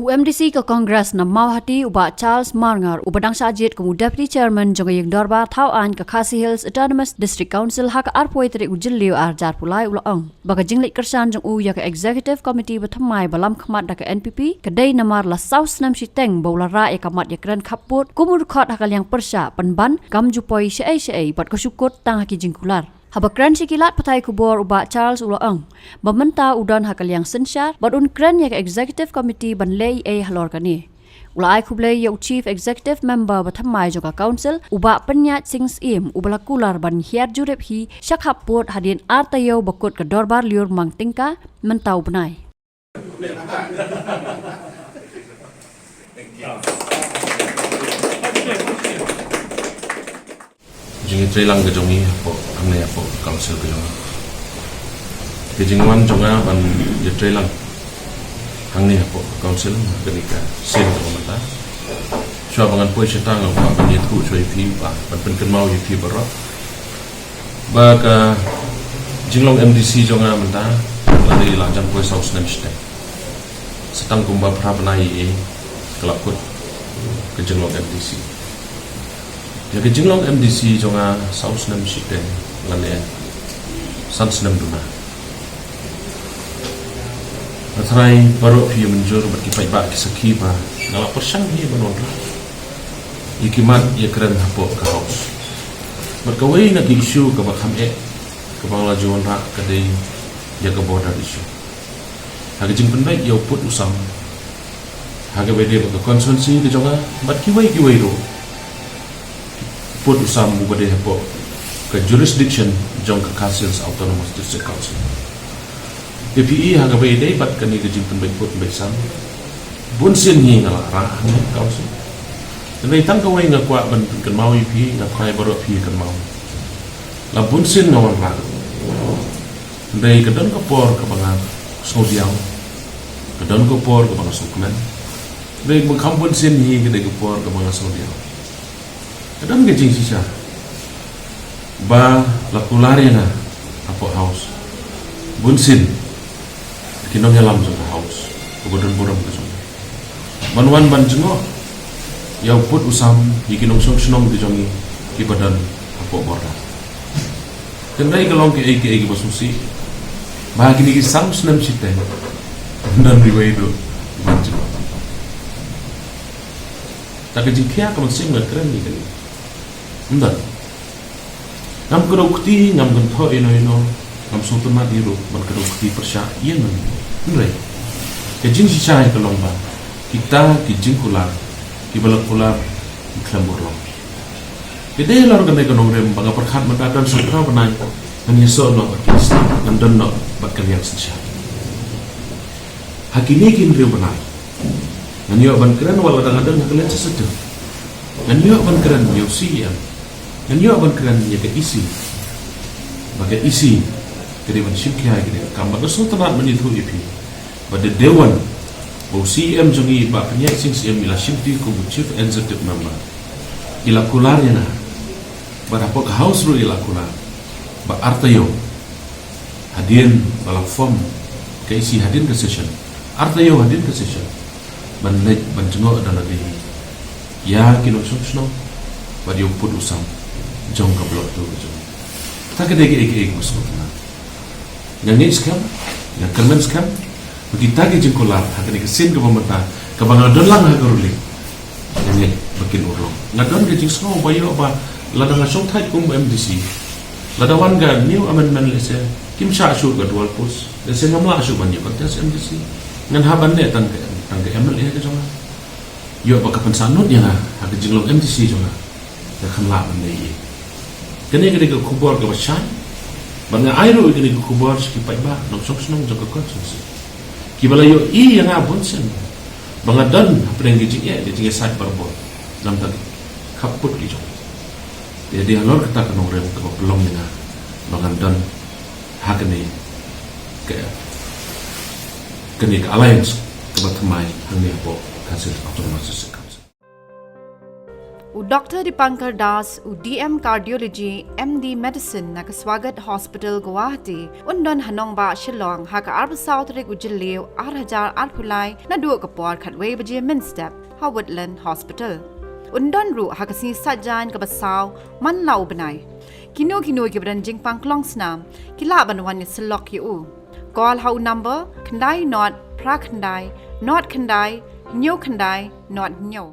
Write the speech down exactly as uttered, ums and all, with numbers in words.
U MDC ka Congress na Mawhati, u Bah Charles Marngar, uba dang shah jied kum u Deputy Chairman jong ka Ïing Dorbar Thaw Aiñ ka Khasi Hills Autonomous District Council ha ka arphew tarik u Jylliew arhajar arphew lai, u la ong ba ka jingleit kyrshan jong u ïa ka Executive Committee bathymmai ba lam khmat da ka NPP ka dei namar la saw snem shiteng ba u la rah ïa ka mat ïakren khappud kum u dkhot ha ka liang pyrshah pynban kam ju poi shaei shaei bad ka shu kut tang ha ki jingkular. Haba kren sha ki lad pathai khubor, u Bah Charles u la ong ba mynta u don ha ka liang synshar bad un kren ïa ka Executive Committee ban leh ei halor kane. U la ai khublei ïa u Chief Executive Member bathymmai jong ka Council, u Bah Pynïaid Sing Syiem, uba la kular ban hiar jurip hi sha khappud hadien ar taïew ba kut ka Dorbar Lyiur Mang Tyngka mynta u bnai. Jingïatreilang ka jong ngi hapoh, hangne hapoh Council ka jong ngi. Ka jingwan jong nga ban ïatreilang hangne hapoh Council, kane ka sien kaba mynta. Shuwa ba ngan poi shata nga kwah ban ïathuh shuwa ïa phi, ba ban pynkynmaw ïa phi baroh ba ka jinglong MDC jong nga mynta la dei la jan poi saw snem shiteng. Sa tang kumba phra bnai ïa ka la kut ka jinglong MDC. Ïa ka jinglong MDC jong nga saw snem shiteng lane san snem duna. Nga tharai baroh phi mynjur bad ki paidbah ki sakhi ba nga la pyrshang hi ban wanrah ïa ki mat ïakren hapoh ka House. Bad kawei na ki issue kaba kham eh kaba nga la ju wanrah ka dei ïa ka border issue. Ha ka jingpynbeit ïa u pud u sam ha kaba ïadei bad ka constituency ka jong nga bad kiwei kiwei ruh, pud u sam uba dei hapoh ka jurisdiction jong ka Khasi Hills Autonomous District Council. Ïa phi i ha kaba ïadei bad kane ka jingpynbeit pud pynbeit sam, bun sien hi nga la rah hangne ha Council. Hynrei tang kawei nga kwah ban pynkynmaw ïa phi, nga tharai baroh phi kynmaw. La bun sien nga wanrah. Hynrei ka don ka por kaba nga sngewdiaw, ka don ka por kaba nga sngewkmen. Hynrei ba kham bun sien hi ka dei ka por kaba nga sngewdiaw. Ka don ka jingshisha ba la kular ïa nga hapoh House. Bun sien ki nongïalam jong ka House, uba don burom ka jong nga, ban wan ban jngoh ïa u pud u sam ïa ki nongshong shnong ki jong ngi kiba don hapoh border. Hynrei ka long kaei kaei kaba sngewsih ba ha kine ki saw snem shiteng ym don uwei ruh uban jngoh. Ta ka jingkhia ka mynsiem nga kren ïa kane. Ym don. Ngam kdew kti, ngam kynthoh ïano ïano, ngam sngewtynnat hi ruh ban kdew kti pyrshah ïano ïano. Hynrei ka jingshisha ka long ba kita ki jingkular kiba la kular ki khlem urlong. Ka dei halor kane ka nongrim ba nga pyrkhat mynta don sa phra bnai ngan ïasoh noh bad ki, ngan don noh bad ka liang synshar. Ha kine ki hynriew bnai ngan ïoh ban kren, wat la dang don ha ka liang synshar, ngan ïoh ban kren ïa u CEM, ngan ïoh ban kren ïa ka EC. Ba ka EC ka dei ban shim khia ïa kane ka kam, bad nga sngewtynnat ban ïathuh ïa phi ba da dei wan ba u CEM jong ngi, Bah Pynïaid Sing Syiem, i la shimti kum u Chief Executive Member, i la kular ïa nga. Bad hapoh ka House ruh i la kular ba ar taïew hadien ba la form ka EC, hadien ka session, ar taïew hadien ka session, ban leit ban jngoh da lade hi ïa ki nongshong shnong bad ïa u pud u sam jong ka Block Two ka jong ngi. Ta ka dei kaei kaei kaba sngewtynnat. Nga ngeit skhem, nga kyrmen skhem ba kita ki jingkular ha kane ka sien kaba mynta kaba nga don lang ha ka ruling, nga ngeit ba kin urlong. Nga don ka jingsngew ba ïoh ba lada nga shongthait kum u MDC, lada wan ka new amendment lehse kim shah shuh ka dual post, lehse ngam lah shuh ban ïa contest MDC, ngan hap ban leh tang ka, tang ka MLA ka jong nga. Ïoh ba ka pynsangnud ïa nga ha ka jinglong MDC jong nga, nga khlem lah ban leh ei. Kane ka dei ka khubor kaba shai, bad nga ai ruh ïa kane ka khubor sha ki paidbah nongshong shnong jong ka constituency kiba la ïohi ïa nga bun sien ba nga don hapdeng ki jingeh, ki jingeh sait barabor, namar ki khappud ki jong. Te dei halor kata ka nongrim kaba pynlong ïa nga ba ngan don ha kane ka, kane ka alliance kaba thymmai hangne hapoh Khasi Hills Autonomous District Council. U Dr Dipankar Das, u D M Cardiology, M D Medicine na ka Swagat Hospital, Guwahati, un don ha nongbah Shillong ha ka arphew saw tarik u Jylliew arhajar arphew lai naduh ka por khatwei baje mynstep ha Woodland Hospital. Un don ruh ha ka sngi Saitjaiñ kaba saw man la u bnai. Kino kino kiba don jingpang klong snam ki lah ban wan ïasyllok ïa u. Call ha u number khyndai nod phra khyndai nod khyndai hynñiew khyndai nod hynñiew.